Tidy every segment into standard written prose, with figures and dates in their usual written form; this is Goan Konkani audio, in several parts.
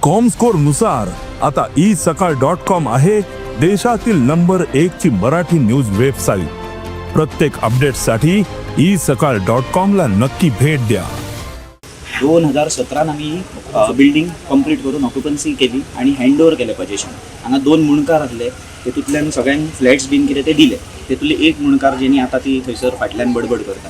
कॉमस्कोर नुसार आता ई सकाळ डॉट कॉम आहे देशातील नंबर एक ची मराठी न्यूज वेबसाईट. प्रत्येक अपडेटसाठी ई सकाळ डॉट कॉम ला नक्की भेट द्या. 2017न आमी बिल्डींग कंप्लीट करून ऑक्युपन्सी केली आनी हँड ओवर केलें पजेशन. हांगा दोन मुणकार आसले, तेतूंतल्यान सगळ्यांक फ्लॅट्स बीन कितें ते दिले. तेतूंतले एक मुणकार जेणी आतां ती थंयसर फाटल्यान बडबड करता.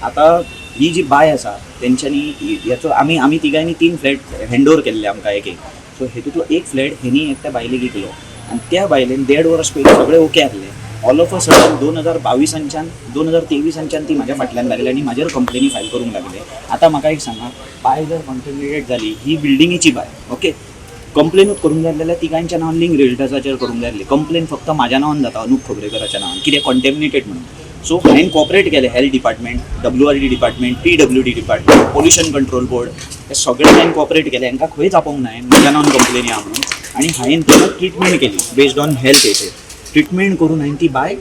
आतां ही जी बाय आसा, तेंच्यांनी हेचो आमी आमी तिगांनी तीन फ्लॅट हँड ओवर केल्ले आमकां एक एक. सो हेतूंतलो एक फ्लॅट हेणी एकट्या बायलेक विकलो आनी त्या बायलेन देड वर्स पयलीं सगळें ओके आहलें. ऑल ऑफ अ सडन 2022सांच्यान, 2023सांच्यान ती म्हाज्या फाटल्यान लागली आनी म्हाजेर कंप्लेनी फायल करूंक लागले. आतां म्हाका एक सांगा, बाय जर कंटेमिनेटेड जाली, ही बिल्डिंगेची बाय, ओके, कंप्लेनूच करूंक जाय जाल्यार तिगांच्या नांवान लिंक रियल्टर्साचेर करूंक जाय आसली. कंप्लेन फक्त म्हाज्या नांवान जाता, अनुप खोबरेकराच्या नांवान. कितें कंटेमिनेटेड म्हणून. सो हांवें कॉपरेट केलें health department, WRD department, PWD department, pollution control board, हे सगळे हांवें कॉपरेट केलें. हांकां खंयच आपोवंक ना हांवें म्हज्या नांवान कंप्लेनी आहा म्हणून. आनी हांवें तेन्ना ट्रिटमेंट केली बेस्ड ऑन हेल्थ हेचेर. ट्रिटमेंट करून हांवें ती बाय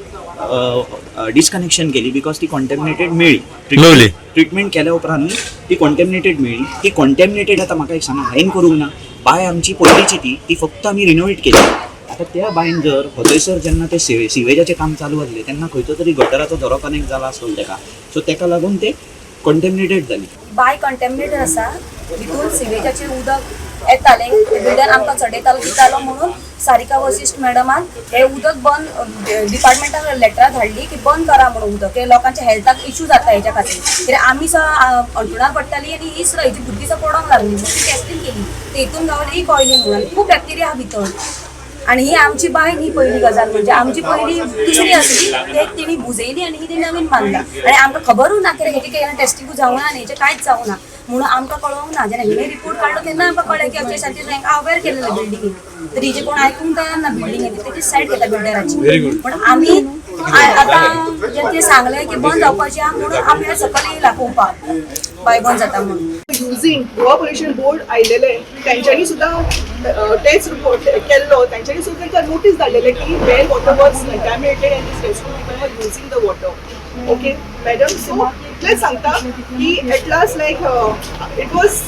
डिस्कनेक्शन केली because ती कॉन्टेमिनेटेड मेळ्ळी. Lovely. ट्रिटमेंट केल्या उपरांतूय ती कॉन्टेमिनेटेड मेळ्ळी. ती कॉन्टेमिनेटेड आतां म्हाका एक सांगा, हांवें करूंक ना. बाय आमची पयलींची, ती ती फक्त आमी रिनोवेट केली. आतां त्या बायन जर हथयसर जेन्ना ते सिवेजाचें काम चालू आसलें तेन्ना खंयचो तरी गटराचो झरो कनेक्ट जाला आसतलो तेका, सो तेका लागून ते कॉन्टेमिनेटेड जाली. बाय कंटेमिनेटेड आसा. भितून सिवेजाचें उदक येतालें, ते बिल्डर आमकां चडयतालो दितालो म्हणून सारिका वशिष्ठ मॅडमान हे उदक बंद, डिपार्टमेंटाक लेटरां धाडली की बंद करा म्हणून उदक. हे लोकांच्या हेल्थाक इशू जाता हेच्या खातीर. कित्याक आमी अंटुणार पडटाली आनी ही सुद्दां हेजी बुद्धी सुद्दां पडोंक लागली म्हणून ती टेस्टींग केली. तेतून गावली ही कळ्ळी म्हणून खूब बॅक्टेरिया आहा भितर. आनी ही आमची बाय न्ही, पयली गजाल म्हणजे आमची पयली दुसरी आसली, ते तेणी बुजयली आनी ही तेणी नवीन बांदला. आनी आमकां खबरूच ना, कित्याक हेजे केन्ना टेस्टिंगूय जावना आनी हेजें कांयच जावना म्हणून आमकां कळोंक ना. जेन्ना हिणें रिपोर्ट काडलो तेन्ना आमकां कळ्ळें की अशें सारकें तांकां अवेर केलेलें बिल्डिंगेन. तर हिजें कोण आयकूंक तयार ना. बिल्डिंगेन तेची सायड घेता बिल्डराची. पण आमी आतां जेन्ना ते सांगलें की बंद जावपाचें आहा म्हणून आमी सकयल येयला पळोवपाक बाय बंद जाता म्हणून. युझींग गोवा पोल्युशन बोर्ड आयलेले, तेंच्यांनी सुद्दां टेस्ट रिपोर्ट केल्लो. तेंच्यांनी सुद्दां तांकां नोटीस धाडलेले की where water was contaminated and this rescue people were using the water. Okay madam, so इतलेंच सांगता की at last, like, it was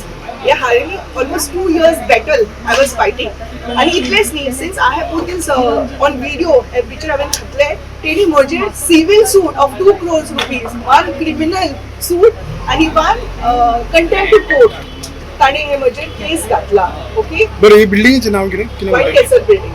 हे हांवें almost 2 years battle I was fighting. आनी इतलेंच न्ही, since I have put this on video picture हांवें घातले, तेणी म्हजेर civil suit of ₹2 crores, one criminal suit आनी वन कंटेम्प्ट कोर्ट ताणें हे म्हजेर केस घातला, ओके. बरं, ही बिल्डिंगेचें नाव कितें कितें? White castle building.